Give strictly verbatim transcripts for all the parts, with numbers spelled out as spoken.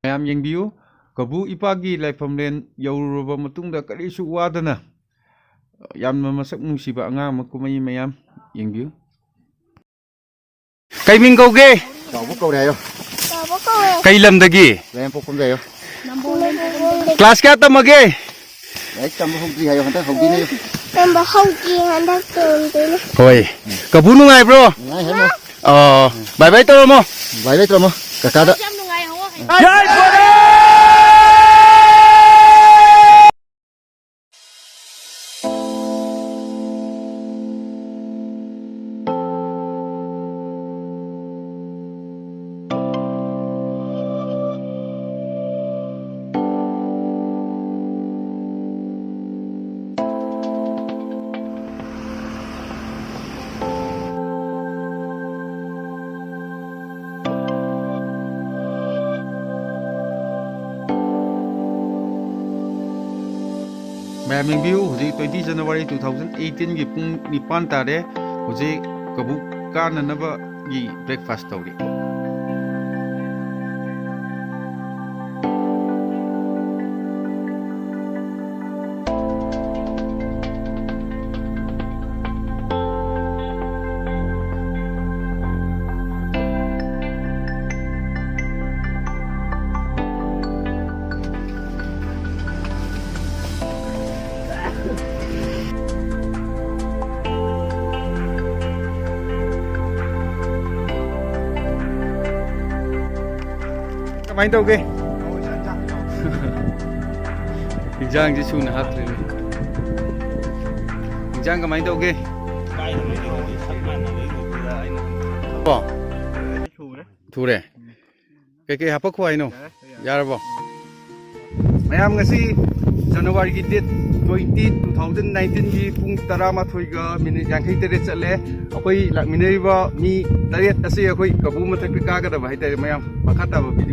ꯃꯌꯥꯝ ꯌꯦꯡꯕꯤꯌꯨ, ꯀꯕꯨ ꯏꯄꯥꯒꯤ ꯂꯥꯏꯐꯝꯂꯦꯟ ꯌꯧꯔꯨꯔꯕ ꯃꯇꯨꯡꯗ ꯀꯔꯤꯁꯨ ꯋꯥꯗꯅ ꯌꯥꯝꯅ ꯃꯁꯛ ꯅꯨꯡꯁꯤꯕ ꯑꯉꯥꯡ ꯑꯃ ꯀꯨꯝꯃꯛꯏ꯫ ꯃꯌꯥꯝ ꯌꯦꯡꯕꯤꯌꯨ꯫ ꯀꯩ ꯃꯤꯡ ꯀꯧꯒꯦ? ꯆꯥꯎꯕ ꯀꯧꯔꯦ ꯍꯥꯏꯌꯣ꯫ ꯆꯥꯎꯕ ꯀꯧꯔꯦ꯫ ꯀꯩ ꯂꯝꯗꯒꯤ? ꯂꯩꯔꯦꯝꯄꯣꯛꯄꯝꯗ ꯍꯥꯏꯌꯣ꯫ ꯀ꯭ꯂꯥꯁ ꯀꯌꯥ ꯇꯝꯃꯒꯦ? ꯂꯥꯏꯔꯤꯛ ꯇꯝꯕ ꯍꯧꯗ꯭ꯔꯤ ꯍꯥꯏꯌꯣ, ꯍꯟꯗꯛ ꯍꯧꯗꯣꯏꯅꯦ ꯍꯥꯏꯌꯣ꯫ ꯇꯝꯕ ꯍꯧꯗ꯭ꯔꯤ, ꯍꯟꯗꯛ ꯇꯝꯗꯣꯏꯅꯦ꯫ ꯍꯣꯏ꯫ ꯀꯕꯨ ꯅꯨꯡꯉꯥꯏꯕ꯭ꯔꯣ? ꯅꯨꯡꯉꯥꯏ ꯍꯥꯏꯌꯣ꯫ ꯑꯣ, ꯕꯥꯏ ꯕꯥꯏ ꯇꯧꯔꯝꯃꯣ꯫ ꯕꯥꯏ ꯕꯥꯏ ꯇꯧꯔꯝꯃꯣ꯫ ꯀꯀꯥꯗ꯫ ꯃꯌꯥꯝ ꯌꯦꯡꯕꯤꯌꯨ, ꯍꯧꯖꯤꯛ twenty January two thousand eighteen ꯒꯤ ꯄꯨꯡ ꯅꯤꯄꯥꯟ ꯇꯥꯔꯦ꯫ ꯍꯧꯖꯤꯛ ꯀꯕꯨꯛ ꯀꯥꯅꯅꯕꯒꯤ breakfast ꯇꯧꯔꯤ꯫ ꯀꯃꯥꯏꯅ ꯇꯧꯒꯦ? ꯏꯟꯖꯥꯡꯁꯤ ꯁꯨꯅ ꯍꯥꯞꯇ꯭ꯔꯤꯅꯦ꯫ ꯏꯟꯖꯥꯡ ꯀꯃꯥꯏꯅ ꯇꯧꯒꯦ? ꯀꯣ? ꯊꯨꯔꯦ꯫ ꯀꯩꯀꯩ ꯍꯥꯄꯛꯈꯣ ꯍꯥꯏꯅꯣ? ꯌꯥꯔꯕꯣ? ꯃꯌꯥꯝ, ꯉꯁꯤ January ꯒꯤ date twenty, two thousand nineteen ꯒꯤ ꯄꯨꯡ ꯇꯔꯥꯃꯥꯊꯣꯏꯒ minute ꯌꯥꯡꯈꯩ ꯇꯔꯦꯠ ꯆꯠꯂꯦ꯫ ꯑꯩꯈꯣꯏ ꯂꯥꯛꯃꯤꯟꯅꯔꯤꯕ ꯃꯤ ꯇꯔꯦꯠ ꯑꯁꯤ ꯑꯩꯈꯣꯏ ꯀꯕꯨ ꯃꯊꯛꯇ ꯀꯥꯒꯗꯕ ꯍꯥꯏꯇꯥꯔꯦ꯫ ꯃꯌꯥꯝ, ꯃꯈꯥ ꯇꯥꯕ video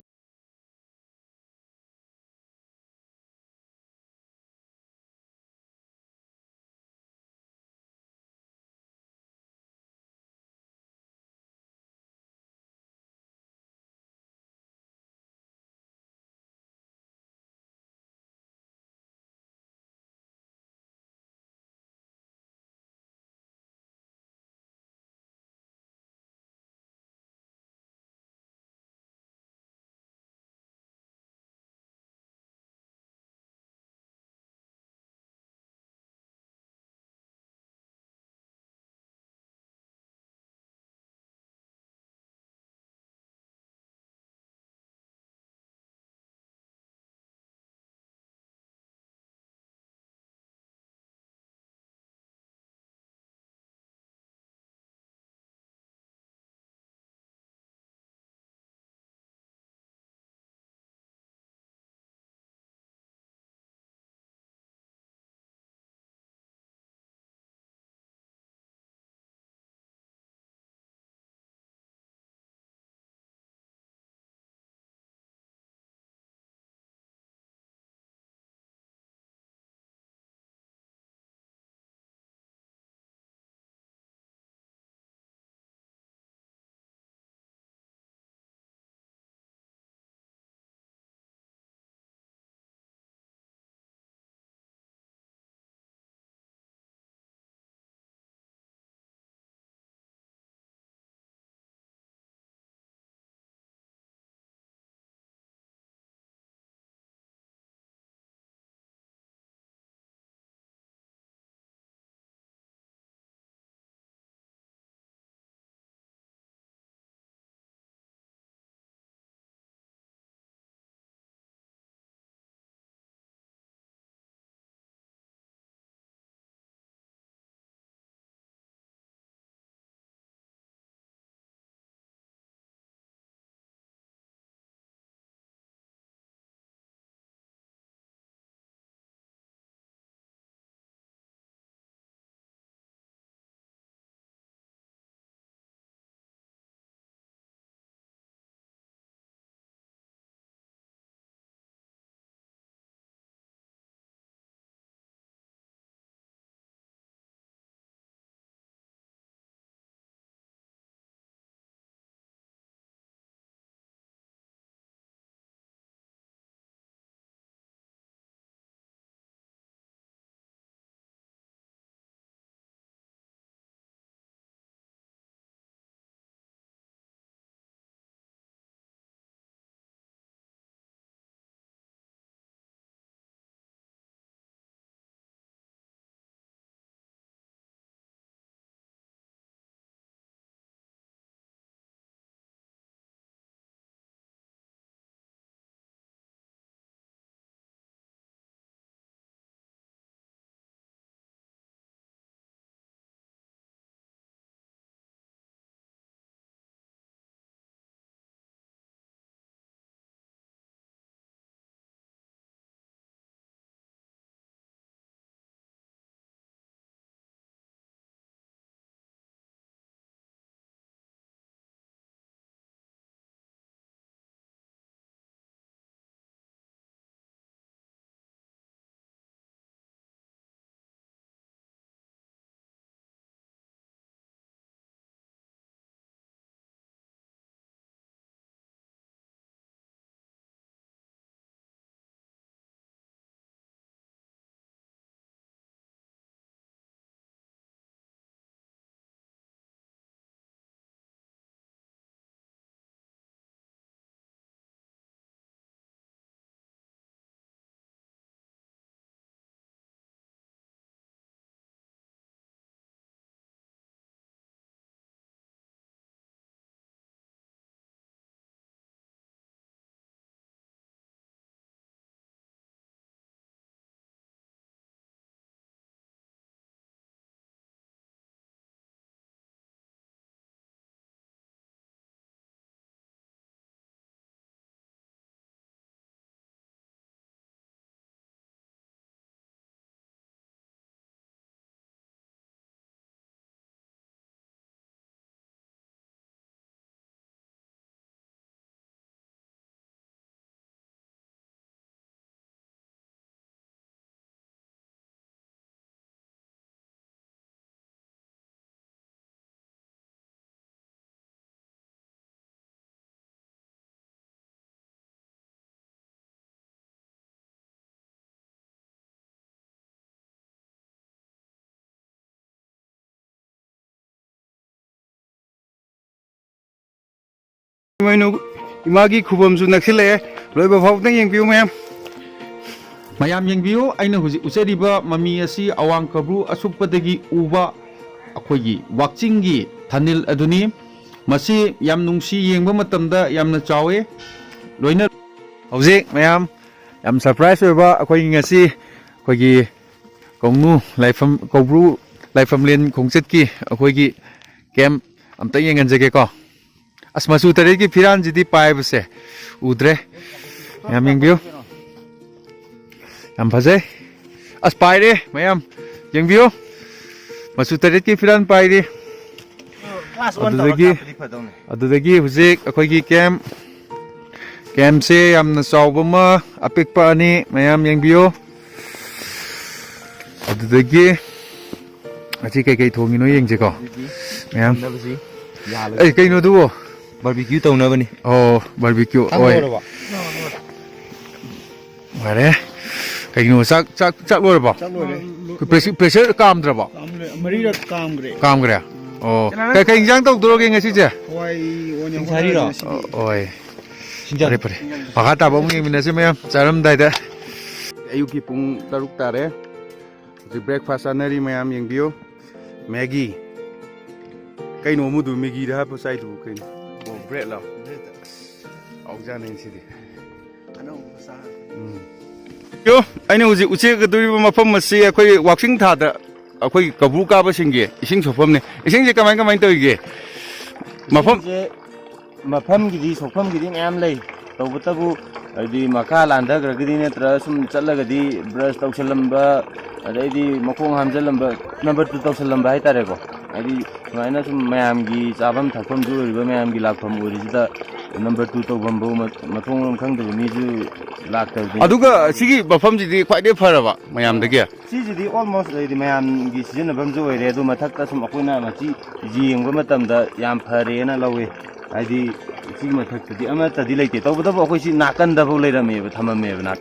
ꯏꯃꯣꯏꯅꯨ ꯏꯃꯥꯒꯤ ꯈꯨꯕꯝꯁꯨ ꯅꯛꯁꯤꯜꯂꯛꯑꯦ꯫ ꯂꯣꯏꯕ ꯐꯥꯎꯕꯗꯪ ꯌꯦꯡꯕꯤꯌꯨ ꯃꯌꯥꯝ꯫ ꯃꯌꯥꯝ ꯌꯦꯡꯕꯤꯌꯨ, ꯑꯩꯅ ꯍꯧꯖꯤꯛ ꯎꯠꯆꯔꯤꯕ ꯃꯃꯤ ꯑꯁꯤ ꯑꯋꯥꯡ ꯀꯕ꯭ꯔꯨ ꯑꯁꯨꯞꯄꯗꯒꯤ ꯎꯕ ꯑꯩꯈꯣꯏꯒꯤ ꯋꯥꯛꯆꯤꯡꯒꯤ ꯊꯥꯅꯤꯜ ꯑꯗꯨꯅꯤ꯫ ꯃꯁꯤ ꯌꯥꯝ ꯅꯨꯡꯁꯤ, ꯌꯦꯡꯕ ꯃꯇꯝꯗ ꯌꯥꯝꯅ ꯆꯥꯎꯋꯤ꯫ ꯂꯣꯏꯅ ꯍꯧꯖꯤꯛ ꯃꯌꯥꯝ ꯌꯥꯝ ꯁꯔꯄ꯭ꯔꯥꯏꯖ ꯑꯣꯏꯕ ꯑꯩꯈꯣꯏꯒꯤ ꯉꯁꯤ ꯑꯩꯈꯣꯏꯒꯤ ꯀꯧꯅꯨ ꯂꯥꯏꯐꯝ, ꯀꯧꯕ꯭ꯔꯨ ꯂꯥꯏꯐꯝꯂꯦꯟ ꯈꯣꯡꯆꯠꯀꯤ ꯑꯩꯈꯣꯏꯒꯤ ꯀꯦꯝ ꯑꯝꯇ ꯌꯦꯡꯍꯟꯖꯒꯦꯀꯣ꯫ ꯑꯁ, ꯃꯆꯨ ꯇꯔꯦꯠꯀꯤ ꯐꯤꯔꯥꯟꯁꯤꯗꯤ ꯄꯥꯏꯕꯁꯦ ꯎꯗ꯭ꯔꯦ꯫ ꯃꯌꯥꯝ ꯌꯦꯡꯕꯤꯌꯨ꯫ ꯌꯥꯝ ꯐꯖꯩ꯫ ꯑꯁ, ꯄꯥꯏꯔꯦ ꯃꯌꯥꯝ꯫ ꯌꯦꯡꯕꯤꯌꯨ꯫ ꯃꯆꯨ ꯇꯔꯦꯠꯀꯤ ꯐꯤꯔꯥꯟ ꯄꯥꯏꯔꯤ꯫ Class one ꯑꯗꯨꯗꯒꯤ, ꯇꯧꯔ ꯀꯥꯞꯄꯗꯤ ꯐꯗꯧꯅꯤ꯫ ꯑꯗꯨꯗꯒꯤ ꯍꯧꯖꯤꯛ ꯑꯩꯈꯣꯏꯒꯤ ꯀꯦꯝ, ꯀꯦꯝꯁꯦ ꯌꯥꯝꯅ ꯆꯥꯎꯕ ꯑꯃ, ꯑꯄꯤꯛꯄ ꯑꯅꯤ, ꯃꯌꯥꯝ ꯌꯦꯡꯕꯤꯌꯨ꯫ ꯑꯗꯨꯗꯒꯤ ꯑꯁꯤ ꯀꯩꯀꯩ ꯊꯣꯡꯉꯤꯅꯣ ꯌꯦꯡꯁꯦꯀꯣ꯫ ꯑꯗꯨꯗꯤ ꯃꯌꯥꯝ꯫ ꯊꯝꯅꯕꯁꯤ ꯌꯥꯜꯂꯒ ꯑꯩ ꯀꯩꯅꯣꯗꯨꯕꯣ? Barbecue ꯇꯧꯅꯕꯅꯤ꯫ ꯑꯣ, barbecue꯫ ꯊꯝ ꯑꯣꯏ꯫ ꯂꯣꯏꯔꯕꯣ? ꯐꯔꯦ꯫ ꯀꯩꯅꯣ, ꯆꯥꯛ, ꯆꯥꯛ, ꯆꯥꯛ ꯂꯣꯏꯔꯕꯣ? ꯆꯥꯛ ꯂꯣꯏꯔꯦ꯫ ꯄ꯭ꯔꯦꯁꯔ, ꯄ꯭ꯔꯦꯁꯔ ꯀꯥꯝꯗ꯭ꯔꯕꯣ? ꯀꯥꯝꯂꯦ꯫ ꯃꯔꯤꯔꯛ ꯀꯥꯝꯈ꯭ꯔꯦ꯫ ꯀꯥꯝꯈ꯭ꯔꯦ? ꯎꯝ꯫ ꯑꯣ꯫ ꯀꯩ, ꯀꯩ ꯏꯟꯖꯥꯡ ꯇꯧꯗꯣꯔꯒꯦ ꯉꯁꯤꯁꯦ? ꯍꯋꯥꯏ ꯑꯣꯏꯅ ꯁꯤꯡ ꯍꯣꯠꯅꯔꯦ ꯁꯥꯔꯤꯔꯣ? ꯉꯁꯤꯗꯤ꯫ ꯑꯣ, ꯍꯣꯏ꯫ ꯁꯤꯡꯖꯥ-, ꯐꯔꯦ, ꯐꯔꯦ꯫ ꯃꯈꯥ ꯇꯥꯕ ꯑꯃꯨꯛ ꯌꯦꯡꯃꯤꯟꯅꯁꯤ ꯃꯌꯥꯝ ꯆꯥꯔꯝꯗꯥꯏꯗ꯫ ꯑꯌꯨꯛꯀꯤ ꯄꯨꯡ ꯇꯔꯨꯛ ꯇꯥꯔꯦ꯫ ꯍꯧꯖꯤꯛ breakfast ꯆꯥꯅꯔꯤ ꯃꯌꯥꯝ ꯌꯦꯡꯕꯤꯌꯨ꯫ ꯃꯦꯒꯤ꯫ ꯀꯩꯅꯣ ꯑꯃꯗꯨ ꯃꯦꯒꯤꯗ ꯍꯥꯞꯄ ꯆꯥꯏꯗꯨꯕꯨ ꯀꯩꯅꯣ? ꯑꯣ, breadꯂꯣ? Bread꯫ ꯑꯁ, ꯍꯥꯎꯖꯥꯠꯅꯤ ꯁꯤꯗꯤ꯫ ꯑꯅꯧꯕ ꯃꯆꯥ꯫ ꯎꯝ꯫ ꯌꯣ, ꯑꯩꯅ ꯍꯧꯖꯤꯛ ꯎꯆꯦꯛ ꯀꯗꯧꯔꯤꯕ ꯃꯐꯝ ꯑꯁꯤ ꯑꯩꯈꯣꯏ ꯋꯥꯛꯆꯤꯡ ꯊꯥꯗ ꯑꯩꯈꯣꯏ ꯀꯕ꯭ꯔꯨ ꯀꯥꯕꯁꯤꯡꯒꯤ ꯏꯁꯤꯡ ꯁꯣꯛꯐꯝꯅꯤ꯫ ꯏꯁꯤꯡꯁꯦ ꯀꯃꯥꯏ ꯀꯃꯥꯏ ꯇꯧꯔꯤꯒꯦ? ꯃꯐꯝ ꯏꯁꯤꯡꯁꯦ ꯃꯐꯝꯒꯤꯗꯤ, ꯁꯣꯛꯐꯝꯒꯤꯗꯤ ꯃꯌꯥꯝ ꯂꯩ꯫ ꯇꯧꯕꯇꯕꯨ ꯍꯥꯏꯗꯤ ꯃꯈꯥ ꯂꯥꯟꯊꯈ꯭ꯔꯒꯗꯤ ꯅꯠꯇ꯭ꯔꯒ ꯁꯨꯝ ꯆꯠꯂꯒꯗꯤ brush ꯇꯧꯁꯜꯂꯝꯕ, ꯑꯗꯩꯗꯤ ꯃꯈꯣꯡ ꯍꯥꯝꯖꯜꯂꯝꯕ, number two ꯇꯧꯁꯜꯂꯝꯕ ꯍꯥꯏꯇꯥꯔꯦꯀꯣ꯫ ꯍꯥꯏꯗꯤ ꯁꯨꯃꯥꯏꯅ ꯁꯨꯝ ꯃꯌꯥꯝꯒꯤ ꯆꯥꯐꯝ ꯊꯛꯐꯝꯁꯨ ꯑꯣꯏꯔꯤꯕ, ꯃꯌꯥꯝꯒꯤ ꯂꯥꯛꯐꯝ ꯑꯣꯏꯔꯤꯁꯤꯗ number two ꯇꯧꯐꯝꯕꯨ ꯃ-, ꯃꯊꯣꯡ ꯃꯔꯝ ꯈꯪꯗꯕ ꯃꯤꯁꯨ ꯂꯥꯛꯇꯕꯗꯤ꯫ ꯑꯗꯨꯒ ꯁꯤꯒꯤ ꯃꯐꯝꯁꯤꯗꯤ ꯈ꯭ꯋꯥꯏꯗꯒꯤ ꯐꯔꯕ ꯃꯌꯥꯝꯗꯒꯤ? ꯁꯤꯁꯤꯗꯤ almost ꯍꯥꯏꯗꯤ ꯃꯌꯥꯝꯒꯤ ꯁꯤꯖꯤꯟꯅꯐꯝꯁꯨ ꯑꯣꯏꯔꯦ, ꯑꯗꯨ ꯃꯊꯛꯇ ꯁꯨꯝ ꯑꯩꯈꯣꯏꯅ ꯃꯁꯤ ꯌꯦꯡꯕ ꯃꯇꯝꯗ ꯌꯥꯝ ꯐꯔꯦꯅ ꯂꯧꯋꯤ꯫ ꯍꯥꯏꯗꯤ ꯁꯤꯒꯤ ꯃꯊꯛꯇꯗꯤ ꯑꯃꯠꯇꯗꯤ ꯂꯩꯇꯦ, ꯇꯧꯕꯇꯕꯨ ꯑꯩꯈꯣꯏ ꯁꯤ ꯅꯥꯀꯟꯗꯐꯥꯎ ꯂꯩꯔꯝꯃꯦꯕ, ꯊꯝꯃꯝꯃꯦꯕ ꯅꯥ-,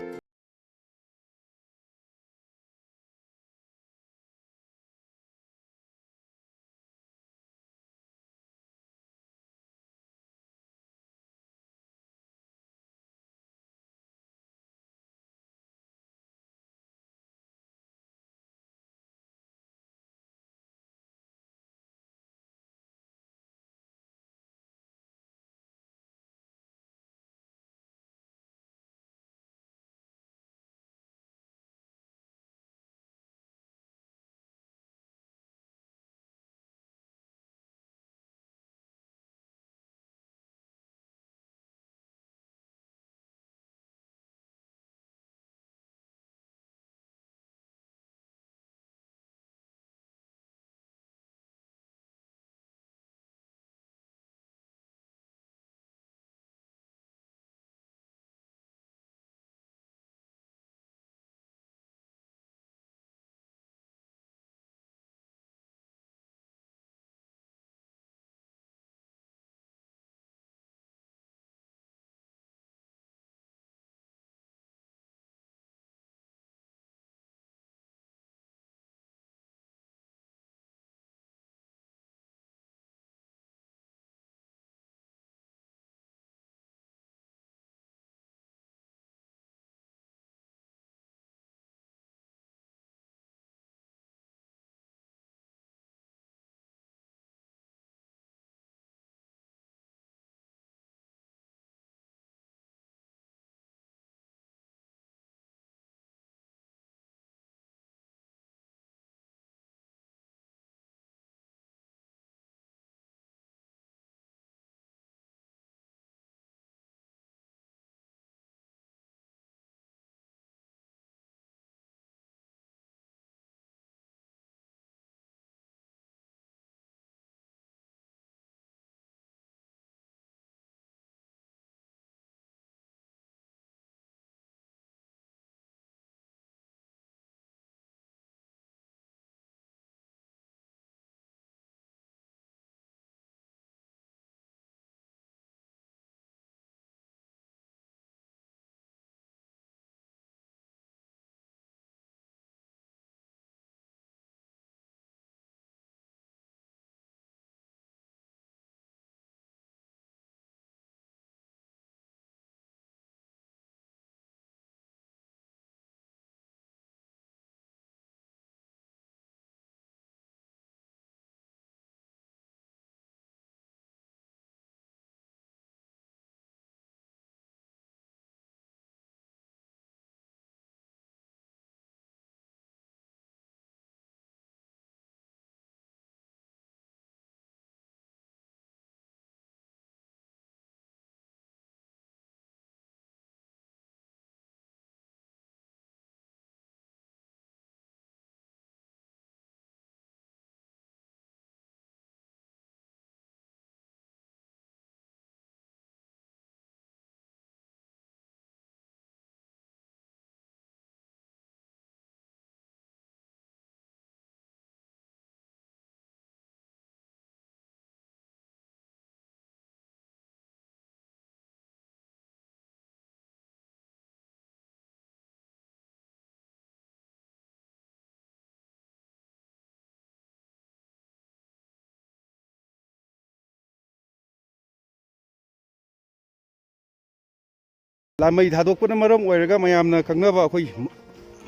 ꯂꯥꯃꯩ ꯊꯥꯗꯣꯛꯄꯅ ꯃꯔꯝ ꯑꯣꯏꯔꯒ ꯃꯌꯥꯝꯅ ꯈꯪꯅꯕ ꯑꯩꯈꯣꯏ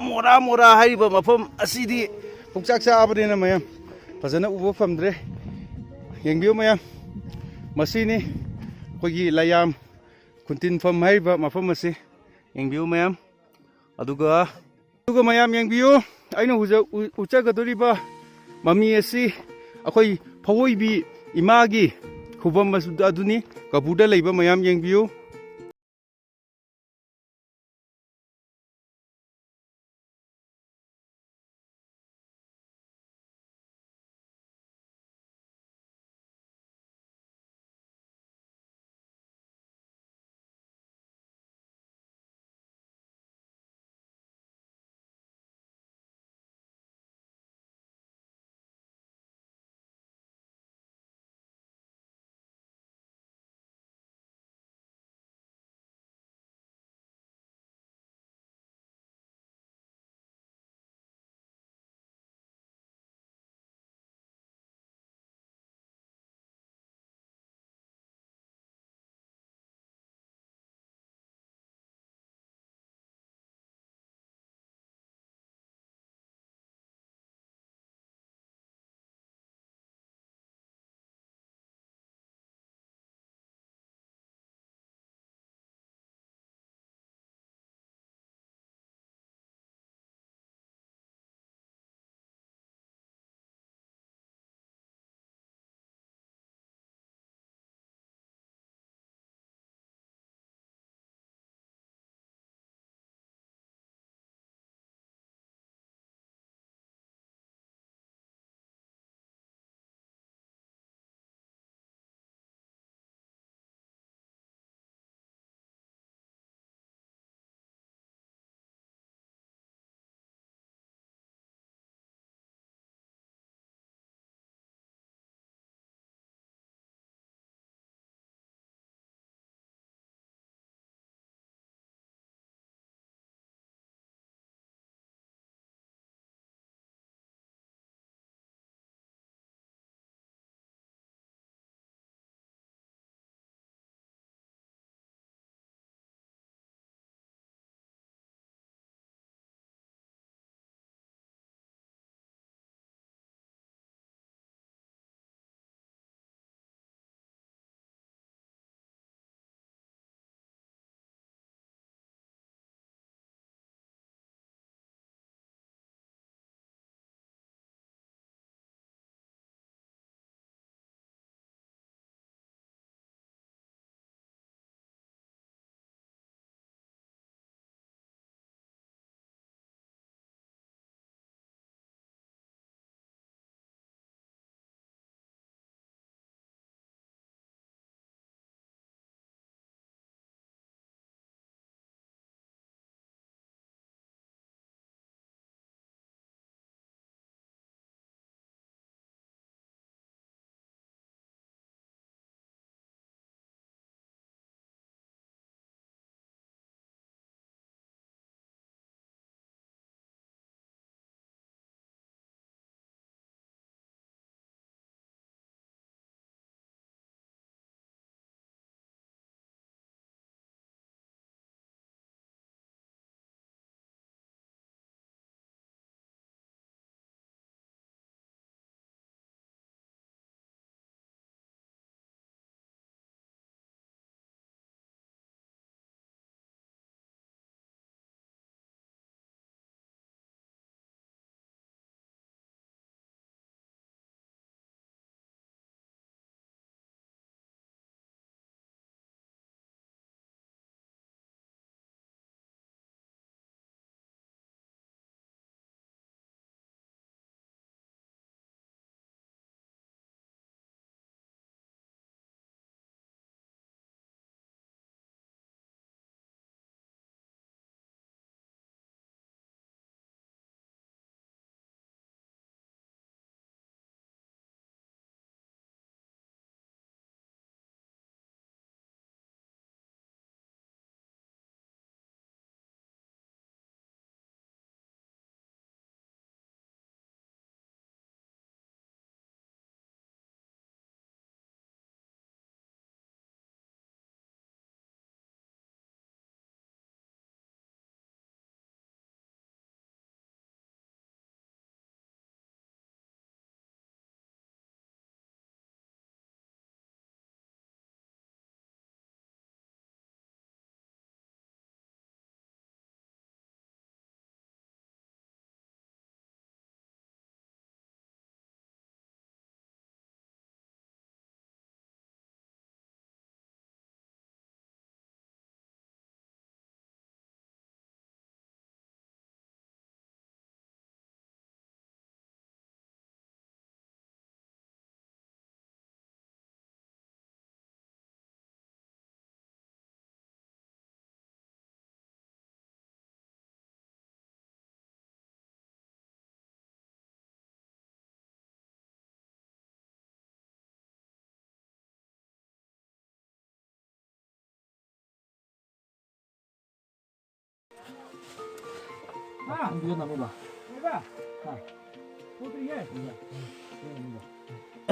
ꯃꯣꯔꯥ ꯃꯣꯔꯥ ꯍꯥꯏꯔꯤꯕ ꯃꯐꯝ ꯑꯁꯤꯗꯤ ꯄꯨꯡꯆꯥꯛ ꯆꯥꯛꯑꯕꯅꯤꯅ ꯃꯌꯥꯝ ꯐꯖꯅ ꯎꯕ ꯐꯪꯗ꯭ꯔꯦ꯫ ꯌꯦꯡꯕꯤꯌꯨ ꯃꯌꯥꯝ, ꯃꯁꯤꯅꯤ ꯑꯩꯈꯣꯏꯒꯤ ꯂꯩꯌꯥꯝ ꯈꯨꯟꯇꯤꯟꯐꯝ ꯍꯥꯏꯔꯤꯕ ꯃꯐꯝ ꯑꯁꯤ꯫ ꯌꯦꯡꯕꯤꯌꯨ ꯃꯌꯥꯝ꯫ ꯑꯗꯨꯒ, ꯑꯗꯨꯒ ꯃꯌꯥꯝ ꯌꯦꯡꯕꯤꯌꯨ, ꯑꯩꯅ ꯍꯧꯖꯤꯛ ꯎ-, ꯎꯠꯆꯒꯗꯧꯔꯤꯕ ꯃꯃꯤ ꯑꯁꯤ ꯑꯩꯈꯣꯏ ꯐꯧꯑꯣꯏꯕꯤ ꯏꯃꯥꯒꯤ ꯈꯨꯕꯝ ꯑꯗꯨꯅꯤ꯫ ꯀꯄꯨꯔꯗ ꯂꯩꯕ ꯃꯌꯥꯝ ꯌꯦꯡꯕꯤꯌꯨ꯫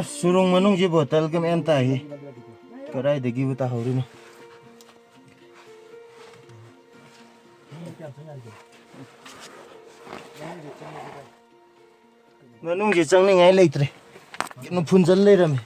ꯑꯁ, ꯁꯨꯔꯨꯡ ꯃꯅꯨꯡꯁꯤ ꯕꯣꯇꯜꯒ ꯃꯌꯥꯝ ꯇꯥꯏꯍꯦ꯫ ꯀꯗꯥꯏꯗꯒꯤꯕꯨ ꯇꯥꯍꯧꯔꯤꯅꯣ? ꯃꯅꯨꯡꯁꯤ ꯆꯪꯅꯤꯡꯉꯥꯏ ꯂꯩꯇ꯭ꯔꯦ꯫ ꯀꯩꯅꯣ ꯐꯨꯟꯖꯜ ꯂꯩꯔꯝꯃꯦ꯫